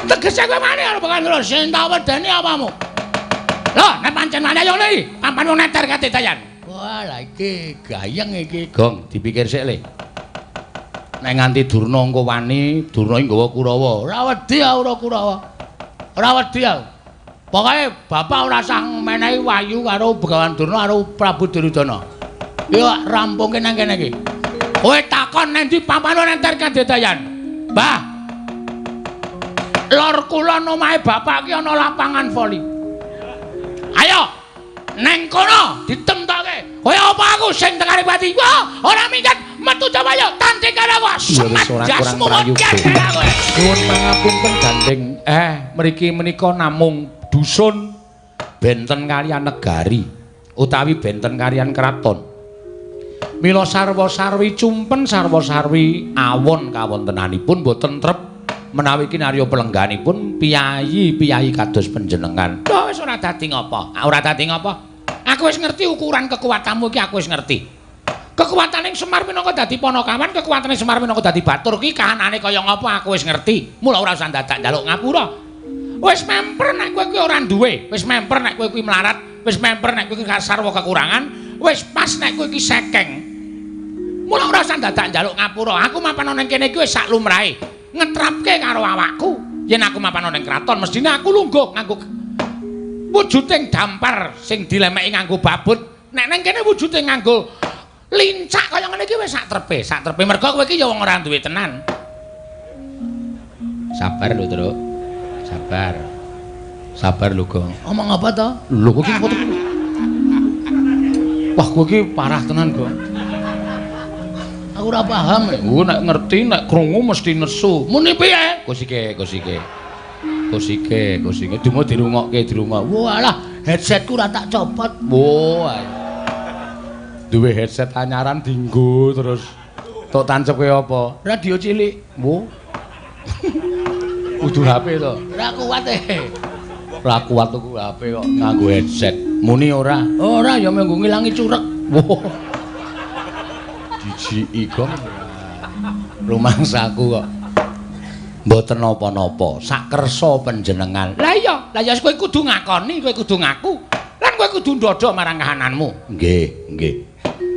Tegese kowe wani karo Begawan Durna, sing tak wedeni apamu? Lho, nek pancen wani ayo le, papan wong neter kadedayan. Wah, lah iki gayeng iki, Gong, dipikir sik le. Nek nganti Durna engko wani, Durna iki nggawa Kurawa. Ora wedi aku ora Kurawa. Ora wedi aku. Pokoke bapak ora usah menehi wahyu karo Begawan Durna karo Prabu Duryudana. Yo rampungke nang kene iki. Kowe takon nang ndi papan nenter kadedayan. Mbah. Lor kulon omahe bapak ki ana lapangan voli. Ayo neng kono ditemtoke. Kowe apa aku sing tekane pati? Wah, ora minggat metu Jawa tanding karo aku. Ya wis ora kurang prayoga. Nyuwun pangapunten gandeng. Mriki menika namung dusun benten kaliyan negari utawi benten kaliyan kraton. Mila sarwa-sarwi cumpen sarwa-sarwi awon kawontenanipun boten trep menawi kinarya pelengganipun piyayi-piyayi kados panjenengan. Lho wis ora dadi ngapa? Ora dadi ngapa? Aku wis ngerti ukuran kekuatanmu iki, aku wis ngerti. Kekuatane Semar minangka dadi panakawan, kekuatane Semar minangka dadi batur ki kahanane kaya ngapa aku wis ngerti. Mula ora usah dadak njaluk ngapura. Wis memper nek kowe kuwi ora duwe, wis memper nek kowe kuwi melarat, wis memper nek kowe kuwi sarwa kekurangan, wis pas nek kowe iki sekeng. Mula ora usah dadak njaluk ngapura. Aku mapan nang kene iki wis sak lumrahe. Ngetrapke karo awakku. Yen aku mapan nang kraton, mestine aku lungguh nganggo wujuding dampar sing dilemeki nganggo babut. Nek nang kene wujude nganggo lincak kaya ngene iki wis sak trepe, sak trepe. Mergo kowe iki ya wong ora duwe tenan. Sabar lho, Truk. Sabar. Sabar lho, Gong. Omong apa to? Lho kowe iki foto. Wah, kowe iki parah tenan, Gong. Aku ora paham. Oh, nek ngerti, nek krungu mesti nesu. Muni piye? Kusike, kusike. Kusike, kusike. Dumo dirungokke, dirungok. Walah, headsetku ora tak copot. Wah. Duwe headset anyaran dinggo terus. Tok tancep kaya apa? Radio cilik. Wo. Kudu HP to. Ora kuat e. Ora kuat tuku HP kok nganggo headset. Muni ora? Ora ya mung ngilangi curek. Wo. Jijiki Gong. Rumangsaku kok mboten napa-napa, sakersa panjenengan. Lah iya, lah ya kowe kudu ngakoni, kowe kudu ngaku. Lan kowe kudu ndodho marang kahananmu. Nggih, nggih.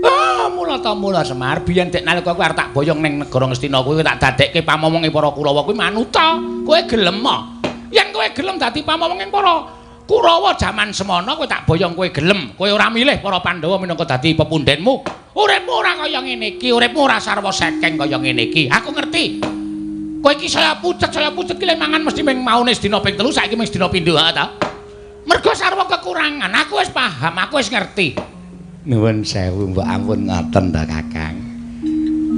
Ah, mula ta mula Semar, biyen dek nalika kowe arep tak boyong ning negara Ngastina kuwi tak dadekke pamomonge para Kurawa kuwi manuta. Kowe gelem ah? Yen kowe gelem dadi pamomonge para Kurawa jaman semono kowe tak boyong kowe gelem. Kowe ora milih para Pandhawa minangka dadi pepundenmu. Uripmu ora kaya ngene iki, uripmu ora sarwa sekeng kaya ngene iki. Aku ngerti. Kowe iki saya pucet ki le mangan mesti ming maune sedina ping 3, saiki ming sedina pindho ha ta. Mergo sarwa kekurangan, aku wis paham, aku wis ngerti. Nuwun sewu mbok ampun ngoten ta Kakang.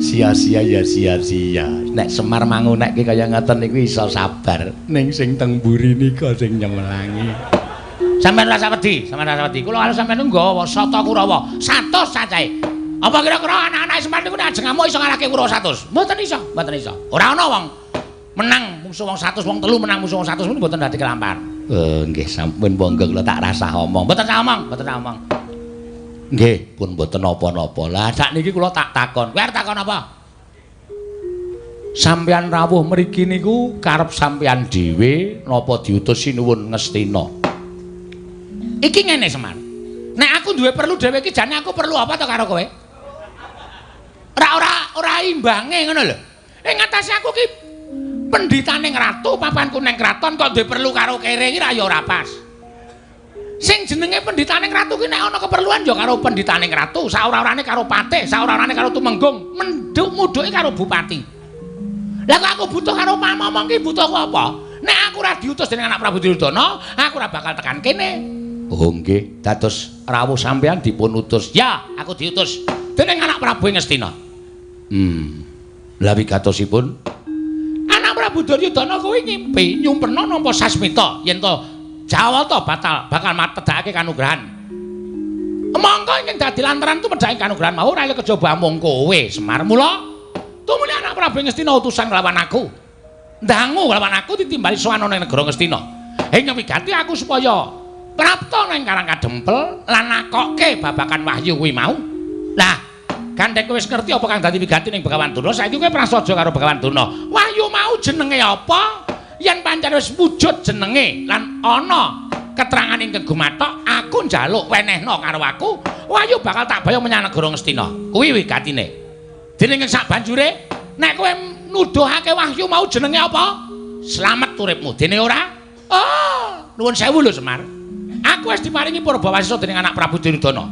Sia-sia ya sia-sia. Nek Semar mangunekke kaya ngoten niku iso sabar. Ning sing teng mburi nika sing nyemelangi. Sampeyan rasa wedi, sampeyan rasa wedi. Kula karo sampeyan nggawa sata Kurawa, 100 cacahe. Apa kira-kira anak-anak Semar niku nek ajeng ngamuk iso ngalahke Kurawa 100? Mboten iso, mboten iso. Ora ana wong menang musuh wong 100, wong telu menang musuh wong 100 niku mboten dadi kelampahan. Nggih sampun monggo kula tak rasah omong. Mboten sah omong, mboten sah omong. Nggih, pun mboten napa-napa. Lah sakniki kula tak takon. Kowe arep takon apa? Sampeyan rawuh mriki niku karep sampeyan dhewe napa diutus Sinuwun Ngastina? Iki ngene Semar. Nek aku duwe perlu dhewe iki jane aku perlu apa to karo kowe? Ora imbange ngono lho. Ing ngatasé aku ki pendhitaning ratu, papanku ning kraton kok duwe perlu karo kere iki ra ya ora pas. Sing jenenge pendhitaning ratu ki nek ana keperluan ya karo pendhitaning ratu, saora-orane karo patih, saora-orane karo tumenggung, menduk-mudhuke karo bupati. Lah kok aku butuh karo pamomong ki butuhku apa? Nek aku ora diutus dening anak Prabu Duryudana, aku ora bakal tekan kene. Oh nggih, dados rawuh sampeyan dipun utus. Ya, aku diutus dening anak Prabu Ngastina. Lah wigatosipun anak Prabu Duryudana kuwi ngimpi nyumpena nampa sasmita yen to Jawata batal bakal matedhakake kanugrahan. Mongko ingkang dadi lantaran tumedhake kanugrahan mau ora kejaba amung kowe Semar. Mula tumuli anak Prabu Ngastina utusan nglawan aku. Ndangu nglawan aku ditimbali sowan ana ing negara Ngastina. Ing wigati aku supaya prapta nang Karang Kadempel lan nakokke babakan wahyu kuwi mau. Lah, gandhek kowe wis ngerti apa kang dadi wigati ning Begawan Durna, saiki kowe prasaja karo Begawan Durna. Wahyu mau jenenge apa? Yen pancen wis wujud jenenge lan ana keterangan ingkang gumathok, aku njaluk wenehna karo aku, Wahyu bakal tak boyong menyang negara Ngastina. Kuwi wigatine. Dening sak banjure, nek kowe nuduhake Wahyu mau jenenge apa? Slamet uripmu. Dene ora? Oh, nuwun sewu lho Semar. Aku wis diparingi purbawasisa dening anak Prabu Duryudana.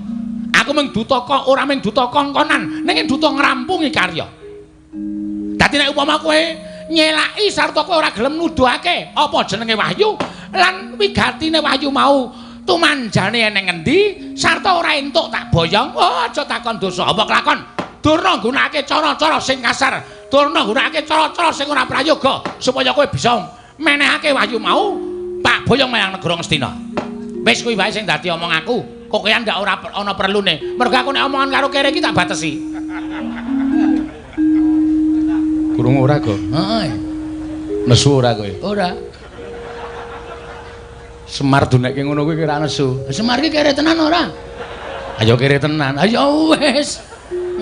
Aku mung duta kok ora mung duta kongkonan, ning duta ngrampungi karya. Dadi nek upama kowe nyelaki sarta kowe ora gelem nuduhake apa jenenge Wahyu lan wigatine Wahyu mau tumanjane eneng ngendi sarta ora entuk tak boyong, oh aja takon dosa apa kelakon. Durna nggunakake cara-cara sing kasar, durna nggunakake cara-cara sing ora prayoga supaya kowe bisa menehake Wahyu mau tak boyong menyang negara Ngastina. Wis kuwi wae sing dadi omong aku. Kok kowe ndak ora ana perlune. Mergo aku nek omongan karo kere iki tak batesi. Krungu ora, Go? Heeh. Nesu ora kowe? Ora. Semar dunekke ngono kuwi kira nesu. Semar ki kere tenan ora? Ayo kere tenan. Ayo wis.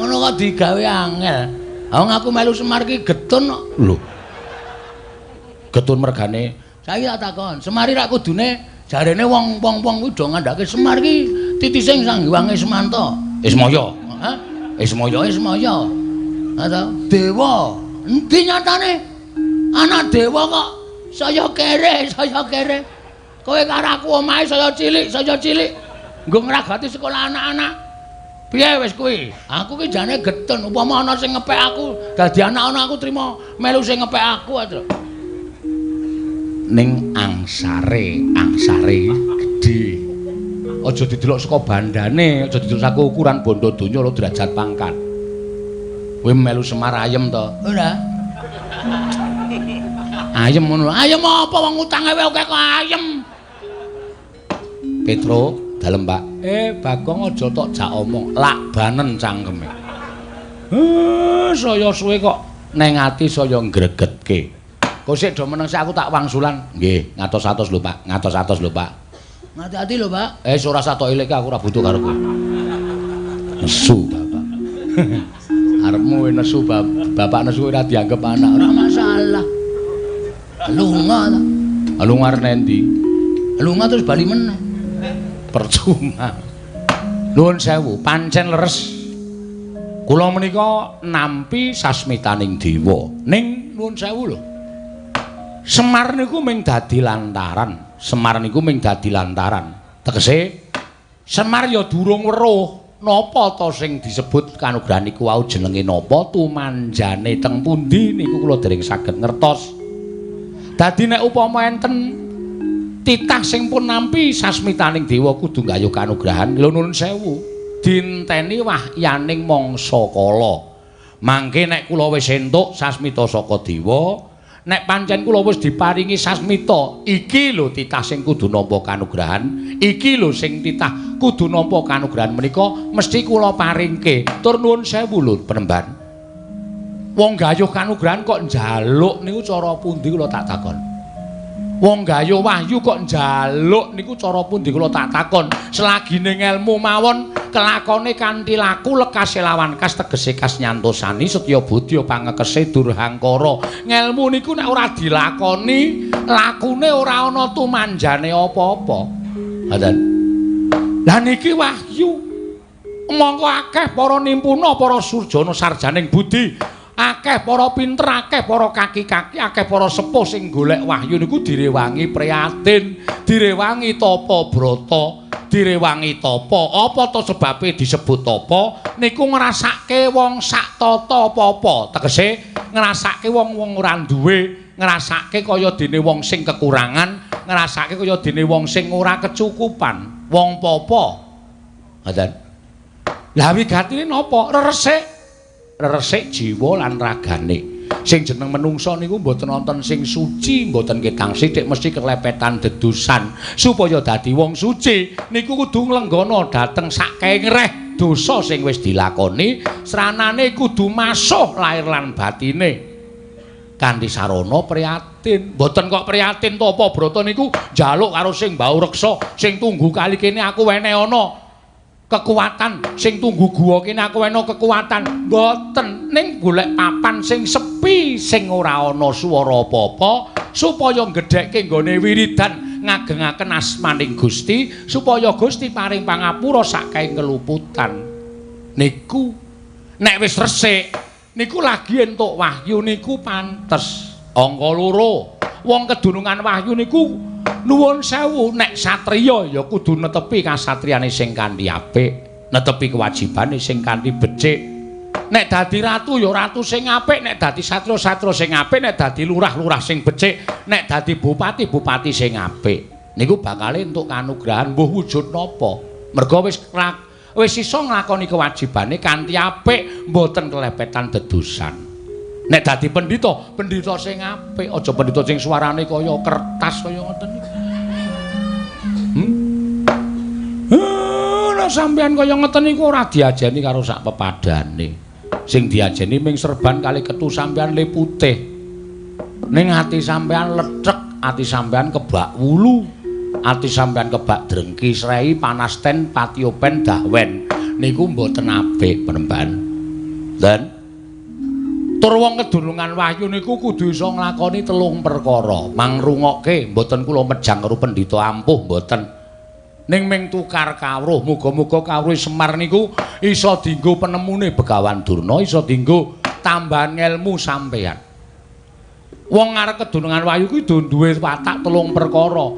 Ngono kok digawe angel. Wong aku melu Semar ki getun kok. Lho. Getun mergane. Saiki tak takon, Semar rak kudune jarene wong-wong kuwi do ngandhake Semar ki titise Sang Hyang Ismanta. Ismaya. Hah? Ismaya. Ismaya. Ha ta? Dewa. Endi nyatane? Anak dewa kok saya kere, saya kere. Kowe karo aku omahe saya cilik, saya cilik. Nggo ngragati sekolah anak-anak. Piye wis kuwi? Aku ki jane getun, upama ana sing ngepek aku, dadi anak-anak aku trima melu sing ngepek aku aja. Ning angsare, angsare gedhe. Aja didelok saka bandane, aja didelok saka ukuran bondo donya lho derajat pangkat. Kowe melu Semar ayem to? Ora. Ayem ngono. Ayem apa wong utange wae akeh kok ayem. Petro, dalem Pak. Bagong aja tok jak omong, lak banen cangkeme. Saya suwe kok neng ati saya ngregetke. Kok sik do meneng sik aku tak wangsulan. Nggih, ngatos-atos lho Pak, ngatos-atos lho Pak. Ngati-ati lho Pak. Ora usah tok ilike aku ora butuh karo kowe. Nesu bapak. Arepmu nesu bapak nesu ora dianggep anak, ora masalah. Lunga ta. Lunga arep endi? Lunga terus bali meneh. Percuma. Nuwun sewu, pancen leres. Kula menika nampi sasmitaning dewa. Ning nuwun sewu lho. Semar niku mung dadi lantaran. Semar niku mung dadi lantaran. Tegese Semar ya durung weruh napa ta sing disebut kanugrahan niku wau jenenge napa, tumanjane teng pundi niku kula dereng saged ngertos. Dadi nek upama enten titah sing pun nampi sasmitaning dewa kudu nggayuh kanugrahan, lho nuwun sewu, dinteni wahyaning mangsa kala. Mangke nek kula wis entuk sasmita saka dewa, nek pancen kula wis diparingi sasmita, iki lho titah sing kudu nampa kanugrahan, iki lho sing titah kudu nampa kanugrahan menika mesti kula paringke. Tur nuwun sewu lho penemban. Wong gayuh kanugrahan kok njaluk niku cara pundi kula tak takon. Wong gayuh wahyu kok njaluk niku cara pundi kula tak takon. Selagine ngelmu mawon kelakone kanthi laku lekase lawan kas tegese kas nyantosani setya bodya pangekese durhangkara. Ngelmu niku nek ora dilakoni, lakune ora ana tumanjane apa-apa. Ngoten. Lah niki wahyu. Mongko akeh para nimpuna, para surjana sarjaning budi, akeh para pinter, akeh para kaki-kaki, akeh para sepuh sing golek wahyu niku direwangi prihatin, direwangi tapa brata, direwangi tapa. Apa to sebabe disebut tapa? Niku ngrasake wong sak tata apa-apa. Tegese ngrasake wong-wong ora duwe, ngrasake kaya dene wong sing kekurangan, ngrasake kaya dene wong sing ora kecukupan, wong papa. Ngoten. Lah wigatine napa? Reresik. Reresik jiwa lan ragane. Sing jeneng menungsa niku mboten wonten sing suci, mboten ketang sithik mesti kelepetan dedusan. Supaya dadi wong suci niku kudu nglenggana dhateng sakengreh dosa sing wis dilakoni, sranane kudu masuh lair lan batine. Kanthi sarana prihatin. Mboten kok prihatin tapa brata niku njaluk karo sing mbau reksa, sing tunggu kali kene aku wene ana kekuatan, sing tunggu guwa kene aku wene kekuatan. Mboten, ning golek papan sing sepi, sing ora ana swara apa-apa, Supaya gedhekke nggone wiridan ngagengaken asmaning Gusti, supaya Gusti paring pangapura saking keluputan. Niku nek wis resik niku lagi entuk wahyu niku pantes. Angka loro, wong kedunungan wahyu niku nuwun sewu, nek satriya ya kudu netepi kasatriyane sing kanthi apik, netepi kewajibane sing kanthi becik. Nek dadi ratu ya ratu sing apik, nek dadi satria-satria sing apik, nek dadi lurah-lurah sing becik, nek dadi bupati-bupati sing apik. Niku bakale entuk kanugrahan mbuh wujud napa. Merga wis iso nglakoni kewajibane kanthi apik, mboten kelepetan dedosan. Nek dadi pendhita, pendhita sing apik, aja pendhita sing suarane kaya kertas kaya ngoten niku. Nek sampeyan kaya ngoten niku ora diajeni karo sak pepadane. Sing diajeni ming serban kali ketu sampeyan le putih. Ning ati sampeyan lethek, ati sampeyan kebak wulu, ati sampeyan kebak drengki srei panasten patiopen dahwen. Niku mboten apik penemban. Dan tur wong kedunungan wahyu niku kudu iso nglakoni telung perkara. Mangrungokke mboten kula mejang karo pendhita ampuh mboten. Ning ming tukar kawruh, muga-muga kawruh Semar niku iso dienggo penemune Begawan Durna, iso dienggo tambahan ngelmu sampeyan. Wong arep kedunungan wahyu kuwi duwe watak telung perkara.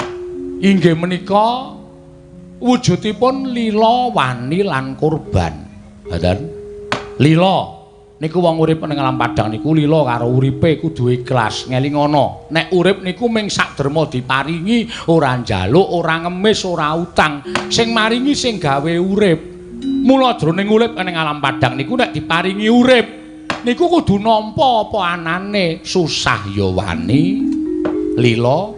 Inggih menika wujudipun lila, wani lan kurban. Ngoten. Lila niku wong urip ning alam padhang niku lila karo uripe kudu ikhlas, ngelingono. Nek urip niku ming sak derma diparingi, ora njaluk, ora ngemis, ora utang. Sing maringi sing gawe urip. Mula jroning urip ning alam padhang niku nek diparingi urip niku kudu nampa apa anane, susah ya wani, lila,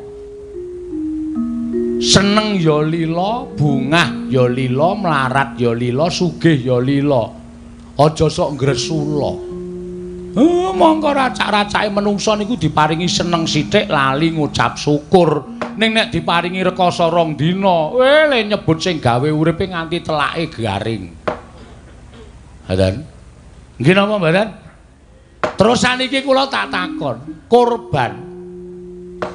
seneng ya lila, bungah ya lila, mlarat ya lila, sugih ya lila. Aja sok ngresula. Mongko racak-racake menungsa niku diparingi seneng sithik lali ngucap syukur. Ning nek diparingi rekoso rong dina, le nyebut sing gawe uripe nganti telake garing. Ngoten. Nggih napa mboten? Terus saniki kula tak takon, korban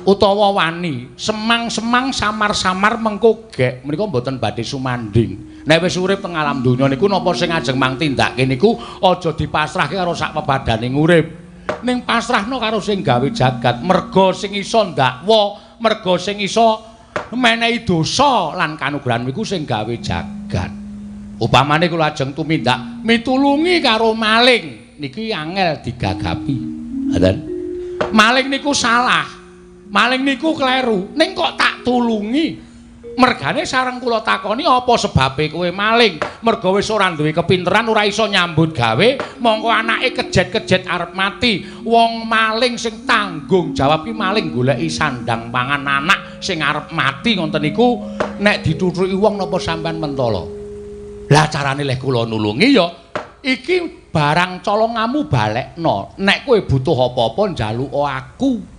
utawa wani, semang-semang samar-samar mengko gek menika mboten badhe sumanding. Nek wis urip teng alam donya niku napa sing ajeng mang tindake niku aja dipasrahke karo sak pebadaning urip. Ning pasrahno karo sing gawe jagat, merga sing iso ndakwa, merga sing iso menehi dosa lan kanugrahan niku sing gawe jagat. Upamane kula ajeng tumindak mitulungi karo maling, niki angel digagapi. Ngoten. Maling niku salah. Maling niku kleru, ning kok tak tulungi. Mergane sareng kula takoni apa sebabe kowe maling? Merga wis ora duwe kepinteran, ora iso nyambut gawe, mongko anake kejet-kejet arep mati. Wong maling sing tanggung jawab ki maling goleki sandang pangan anak sing arep mati ngoten niku nek dituthuki wong napa sampean mentala? Lah carane leh kula nulungi ya iki barang colongamu balekno. Nek kowe butuh apa-apa njaluka aku.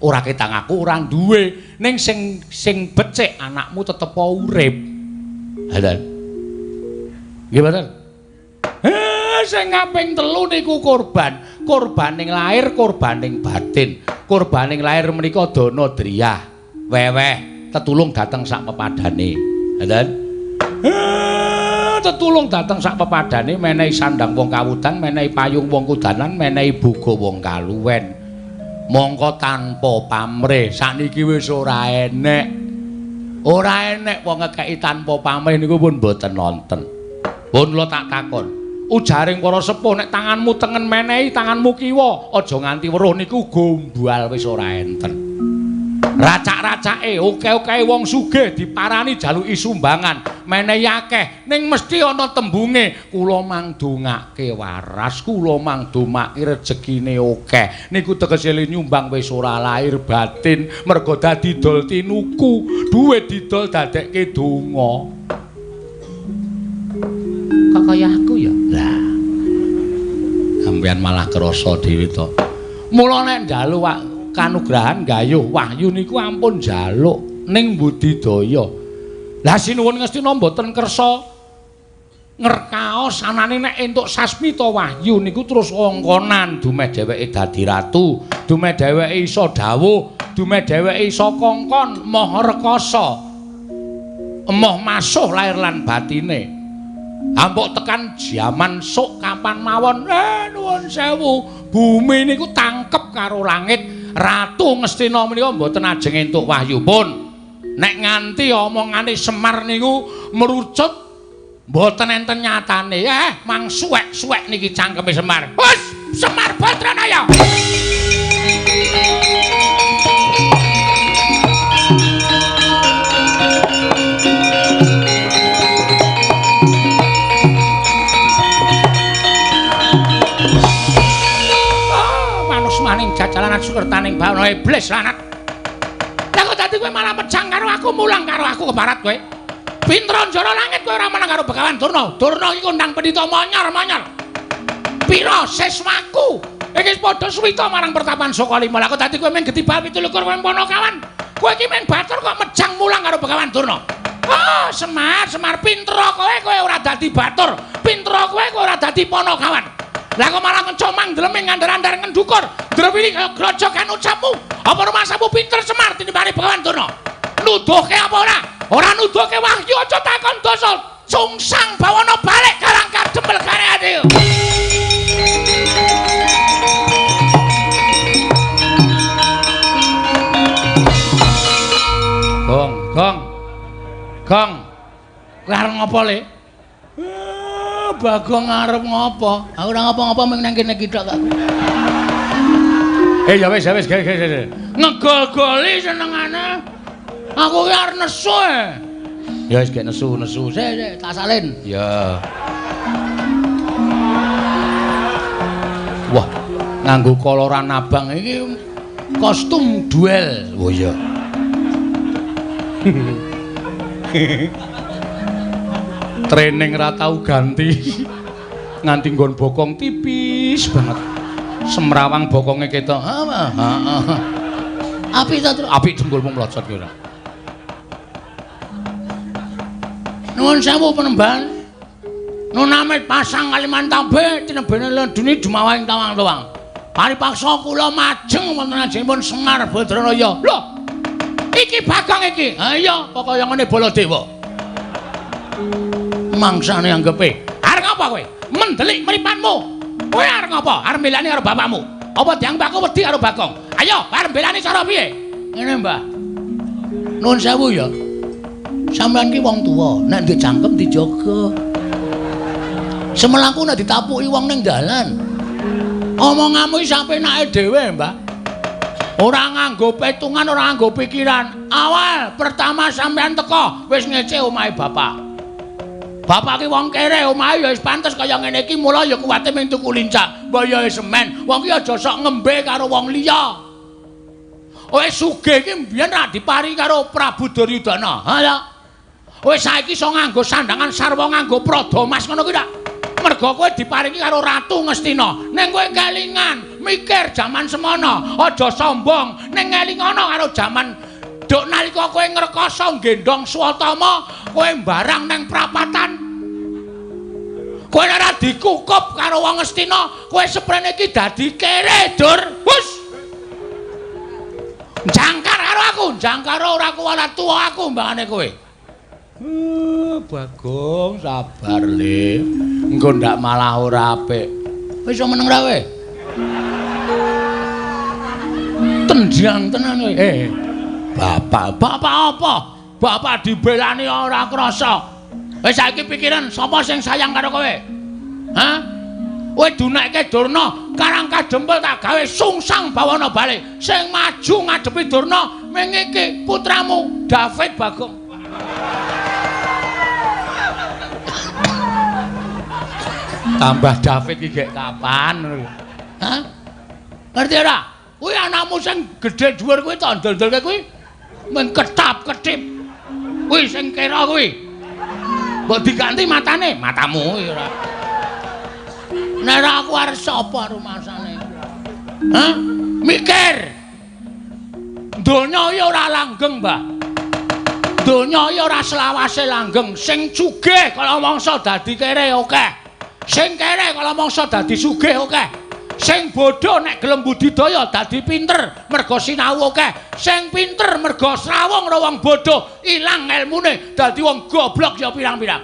Ora ketang aku ora duwe, ning sing sing becik anakmu tetep urip. Ngoten. Nggih mboten? Sing kaping telu niku korban. Korbaning lahir, korbaning batin. Korbaning lahir menika dana driyah, weweh, tetulung dateng sak pepadane. Ngoten. Tetulung dateng sak pepadane, menehi sandang wong kawudan, menehi payung wong kudanan, menehi boga wong kaluwen. Mongko tanpa pamrih sakniki wis ora enek. Ora enek wong ngekeki tanpa pamrih niku pun mboten nonten. Pun kula tak takon, ujaring para sepuh nek tanganmu tengen menehi tanganmu kiwa, aja nganti weruh niku gombal wis ora enten. Racak-racake oke-oke wong sugih diparani jaluki sumbangan, menehi akeh, ning mesti ana tembunge kula mangdongake waras, kula mangdomake rejekine akeh. Niku tegese nyumbang wis ora lahir batin, merga dadi dol tinuku, duwe didol dadekke donga. Kok kaya aku ya? Lah. Sampeyan malah krasa dhewe to. Mula nek njaluk kanugrahan gayuh wahyu niku ampun njaluk ning budidaya. Lah sinuwun Ngastina mboten kersa ngerkaos anane nek entuk sasmita wahyu niku terus ongkonan dumeh dheweke dadi ratu, dumeh dheweke iso dawuh Dume dheweke iso kongkon moh rekasa. Emoh masuh lahir lan batine. Ampuk tekan jaman sok kapan mawon. Nuwun sewu, bumi niku tangkep karo langit. Ratu Ngastina menika mboten ajeng entuk wahyu pun. Nek nganti omongane Semar niku merucut mboten enten nyatane. Mang suwek-suwek niki cangkeme Semar. Hus, Semar Badranaya. Manusmaning jajalan sukertaning bawana iblis lanat. Lah kok dadi kowe malah mejang karo aku, mulang karo aku keparat kowe. Pinter njara langit kowe ora menang karo Begawan Durna. Durna iki kondang pendhita monyor-monyor. Pira siswaku iki padha suwita marang pertapan Sukalima. Lah kok dadi kowe mung getibal 27 kowe Panakawan. Kowe iki mung batur kok mejang mulang karo Begawan Durna. Oh, Semar, Semar pinter kowe, kowe ora dadi batur. Pinter kowe, kowe ora dadi Panakawan. Lah kok malah ngecomang ndleming ngandar-andar ngendukur. Drewili kaya grojogan ucapmu. Apa rumasamu pinter Semar tinimbane Begawan Durna? Nuduhke apa ora? Ora nuduhke wahyu aja takon dosa. Sungsang bawana balik karang kadempel kareane. Gong, gong. Gong. Kowe arep ngopo le? Bagong arep ngopo? Aku ora ngopo-ngopo mung nang kene iki tok aku. Ya wis, ya wis, ge. Ngegol-goli senengane. Aku ki arep nesu. Ya wis gek nesu-nesu. Sik, tak salin. Ya. Wah, nganggo koloran abang iki kostum duel. Oh iya. Training ra tau ganti. Nganti nggon bokong tipis banget. Semrawang bokonge ketok. Heeh. Apik ta, Tru? Apik dengkulmu mlocot ki ora. Nuwun sewu penemban. Nunamit pasang Kalimantan tinebene ledune dumawahing tawang-tawang. Paripaksa kula majeng wonten ajengipun Semar Badranaya. Lho. Iki Bagong iki. Ha iya, pokoke ngene Baladewa. Mangsane anggepe. Arep ngapa kowe? Mendelik mripatmu. Kowe arep ngapa? Arep mbelani karo bapakmu. Apa dianggep aku wedi karo Bagong? Ayo, arep mbelani cara piye? Ngene, Mbah. Nuwun sewu ya. Sampeyan ki wong tuwa, nek ndek cangkem dijaga. Semelangku nek ditapuki wong ning dalan. Omonganmu iki sapenake dhewe, Mbah. Ora nganggo petungan, ora nganggo pikiran. Awal pertama sampeyan teko wis ngece omahe bapak. Bapak ki wong kere, omahe ya wis pantes kaya ngene iki, mula ya kuwate mung tuku lincak. Mbok ya semen, wong ki aja sok ngembe karo wong liya. Wis sugih iki mbiyen ra dipari karo Prabu Duryudana. Ha ya. Wis saiki iso nganggo sandangan sarwa nganggo prada mas ngono kuwi ta. Mergo kowe diparingi karo Ratu Ngastina. Ning kowe kelingan, mikir jaman semono, aja sombong. Ning ngelingono karo jaman duk nalika kowe ngrekasa nggendhong Swatama, kowe mbarang nang prapatan. Kowe ora dikukup karo wong Ngastina, kowe seprene iki dadi kere, Dur. Hus. Jangkar karo aku, jangkar ora kuwalat tuwa aku mbangane kowe. Bagong sabar le. Engko ndak malah ora apik. Wis iso meneng ra kowe? Tendang tenan kowe. Bapak, bapak apa? Bapak dibelani ora krasa. Wis saiki pikiran sapa sing sayang karo kowe? Hah? Kowe dunekke Durna, karang kadempel tak gawe sungsang bawana balik. Sing maju ngadepi Durna ming iki putramu David Bagong. Tambah David iki gek kapan? Hah? Ngerti ora? Kuwi anakmu sing gedhe dhuwur kuwi tak ndol-ndolke kuwi mung ketap-ketip. Kuwi sing kira kuwi. Mbok diganti matane, matamu kuwi ora. Nek ora aku arep sapa rumasane? Hah? Mikir. Donya iki ora langgeng, Mbah. Donya iki ora selawase langgeng. Sing sugih kala mangsa dadi kere akeh. Sing kere kala mangsa dadi sugih akeh. Sing bodho nek gelem budidaya dadi pinter mergo sinau akeh. Sing pinter mergo srawung karo wong bodho ilang elmune dadi wong goblok ya pirang-pirang.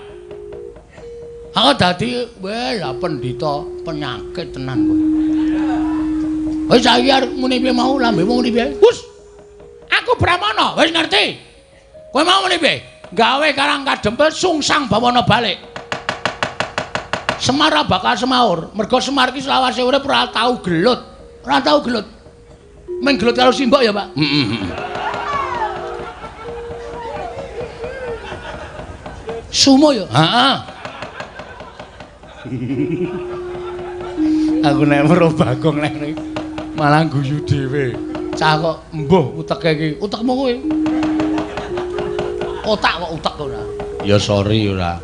Aku dadi weh lah pendhita penyakit tenan kowe. Wis saiki arep muni piye mau lambemu muni piye? Wus. Aku Brahmana, wis ngerti. Kowe mau muni piye? Gawe Karang Kadempel sungsang bawana balik. Semar ora bakal semaur, mergo Semar ki selawase urip ora tau gelut. Ora tau gelut. Mung gelut karo simbok ya, Pak. Heeh. Sumo ya? Heeh. Aku nek weruh Bagong nek malah guyu dhewe. Cah kok mbuh uteke iki. Utekmu kowe. Otak kok utek ora. Ya sorry ora.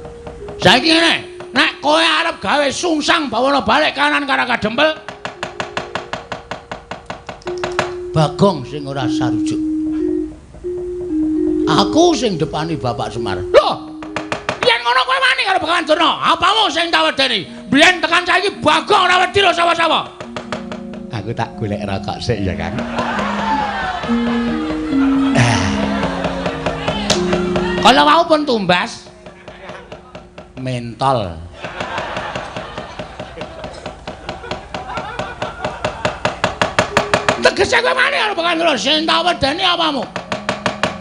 Saiki ngene, nek kowe arep gawe sungsang bawana balik kanan Karang Kadempel, Bagong sing ora sarujuk. Aku sing depani Bapak Semar. Loh. Yen ngono kowe wani karo Begawan Durna, apamu sing tak wedeni? Biyen tekan saiki Bagong ora wedi lho sapa-sapa. Aku tak golek rokok sik ya, Kang. Kalau mau pun tumbas mentol. Tegese kowe wani karo Begawan Durna, sing tak wedeni apamu?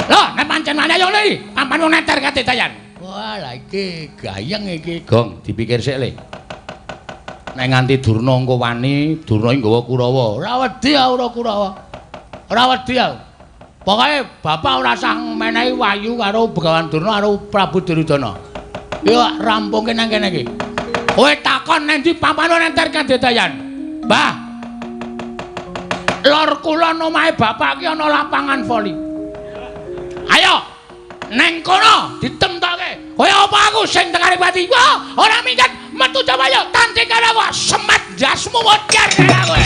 Loh, nek pancen wani ayo li, pampan wong neter kadedayan. Wah, lah iki gayeng iki, Gong, dipikir sik le. Nek nganti Durna engko wani, Durna iki nggawa Kurawa. Ora wedi aku ora Kurawa. Ora wedi aku. Pokoke bapak ora usah menehi wahyu karo Begawan Durna karo Prabu Duryudana. Yo rampungke nang kene iki. Kowe takon nang ndi papan nenter kadedayan. Mbah. Lor kulon omahe bapak ki ana lapangan voli. Ayo neng kono ditemtoke. Kaya apa aku sing tekane pati? Wah, ora minggat metu coba yo tanding karo aku. Semat jasmu modar karo kowe.